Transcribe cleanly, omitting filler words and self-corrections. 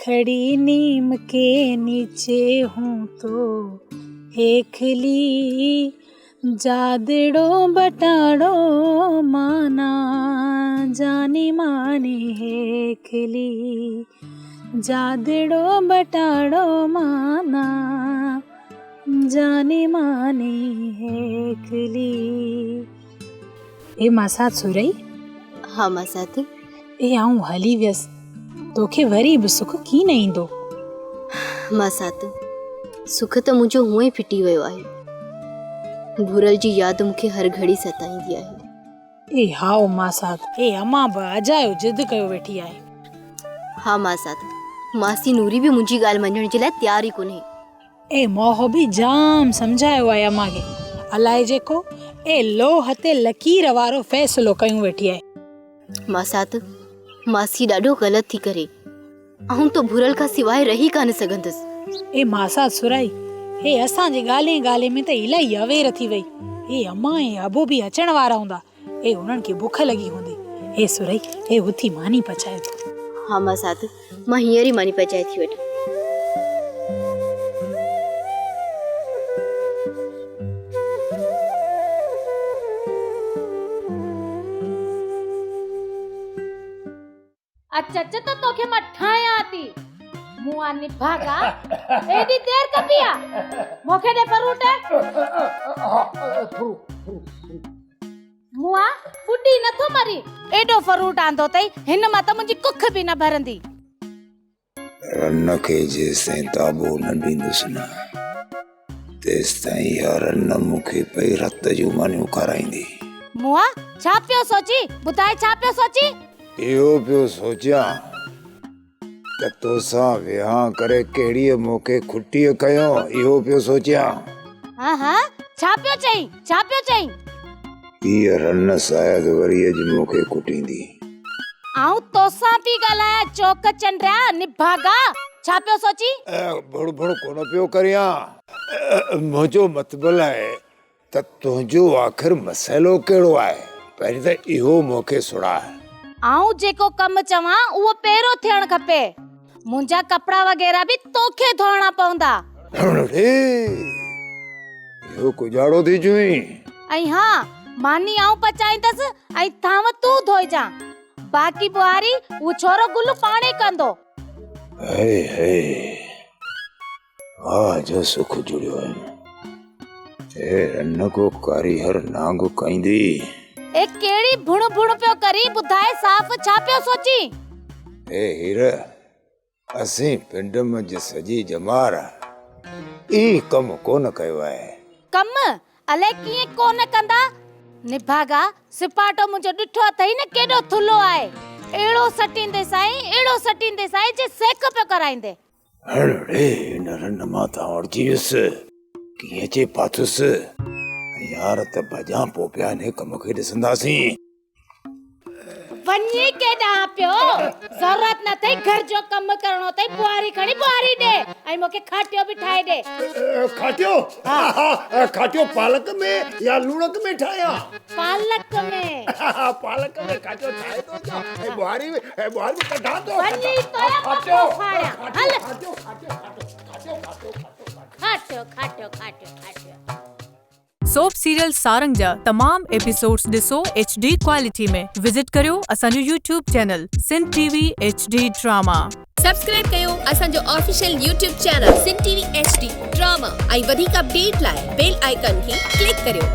کڙي نيم ڪي نيچي هون تو هيکلي جادڙو بٽاڙو مانا جاني ماني هيکلي جادڙو بٽاڙو مانا جاني ماني هيکلي. اي ماسات سورئي. ها ماسات. اي آئون هلي ويس توکي وري به سک ڪين ايندو. ماسات سک ته منهنجو هونئن ئي ڦٽي ويو آهي. ڀورل جي ياد مون کي هر گهڙي ستائيندي آهي. اي هائو ماسات. اي امان به اجايو ضد ڪيو ويٺي آهي. ها ماسات ماسي نوري به منهنجي ڳالهه مڃڻ جي لاء تيار ئي ڪونهي. اي موهه به جام سمجهايو آهي امان کي. الائي جيڪو اي لوهه تي لڪير وارو فيصلو ڪيون ويٺي آهي. ماسات، ماسي ڏاڍو غلط ٿي ڪري. آئون ته ڀورل کان سواء رهي ڪانه سگهندس. اي ماسات سرائي، هي اسان جي ڳالهين ڳالهين ۾ ته الائي اوير ٿي وئي. اي امان ۽ ابو به اچڻ وارا هوندا. اي انهن کي بک لڳي هوندي. اي سرئي، اي اٿي ماني پچائي تون. ها ماسات، مان هينئر ئي ماني پچائي ٿي وٺان. اچ اچ ته توکي مان ٺاهيان ٿي. مون آ نڀاڳا، ايڏي دير ڪبي آ؟ مون کي ڏي فروٽ. مون آ ٻڏي نٿو مرين. ايڏو فروٽ آندو اٿئي، هن مان ته منهنجي ڪک به نه ڀرندي. رن کي جيستائين تابو نه ڏيندس نه، تيستائين اها رن مون کي پئي رت جون مانيون کارائيندي. مون آ ڇا پيو سوچين؟ ٻڌاء ڇا پيو سوچين؟ اهو پيو سوچيان ته توسان ويهان ڪري ڪهڙيء موقعي کٽيء کنيو، اهو پيو سوچيان. ها ها، ڇا پيو چئين؟ ڇا پيو چئين؟ هيء رن شايد وري اڄ مون کي ڪٽيندي. آئون توسان پئي ڳالهايان چوڪ چنڊيا، نڀاڳا، ڇا پيو سوچين؟ ڀڙ ڀڙ ڪونه پيو ڪريان. منهنجو مطبل آهي ته تنهنجو آخر مسئلو ڪهڙو آهي؟ پهرين ته اهو مون کي سڻاء. آئون جيڪو ڪم چوان اهو پهريون ٿيڻ کپي. منهنجا ڪپڙا وغيره به توکي ڌوئڻا پوندا. اڙي! اهو ڪجاڙو ٿي چوين؟ ۽ ها، ماني آئون پچائيندس ۽ ٿانو تون ڌوئجان. باقي ٻهاري اهو ڇورو گل پاڻهي ڪندو. هي هي! واهه جو سک جڙيو آهن. اي رن ڪو ڪاريهر نانگ کائيندي. اي ڪهڙي ڀڻ ڀڻ پيو ڪرين ٻڌاء صاف ڇا پيو سوچين؟ اي هير اسين پنڊ منجهه سڄي ڄمار اي ڪم ڪونه ڪيو آهي. ڪم؟ الائي ڪيئن ڪونه ڪندا. نڀاڳا، سپاٽو منهنجو ڏٺو اٿئي نه ڪيڏو ٿلهو آهي. اهڙو سٽيندي سائين اهڙو سٽيندي سائين جي سيڪ پيو ڪرائيندي. هڻ ڙي هن رن مان ته اڙجي ويس، ڪيئن اچي ڦاٿس. يار ته ڀڄان پوء پيا انهي ڪم کي ڏسنداسين. وڃي ڪيڏانهن پيو، ضرورت نه اٿئي گهر جو ڪم ڪرڻو اٿئي ٻوهاري کڻي ٻوهاري ڏي ۽ مون کي کاٽيو به ٺاهي ڏي. کاٽيو؟ ها کاٽيو پالڪ ۾ يا لوڻڪ ۾ ٺاهيان؟ پالڪ ۾. پالڪ ۾ کاٽيو ٺاهي ٿو اچان ۽ ٻوهاري به ۽ ٻوهاري به ڪڍان ٿو. وڃي تو پکو ڦاڙيان هل. کاٽيو کاٽيو کاٽيو کاٽيو کاٽيو. سوپ سيريل سارنگ جا تمام ايپيسوڊز ڏسو ايڇ ڊي ڪوالٽي ۾ وزٽ ڪريو اسان جو YouTube channel Sindh T V H D drama. Subscribe ڪيو اسان جو official YouTube channel Sindh T V H D drama ۽ وڌيڪ اپڊيٽ لاء بيل آئيڪان کي ڪلڪ ڪريو.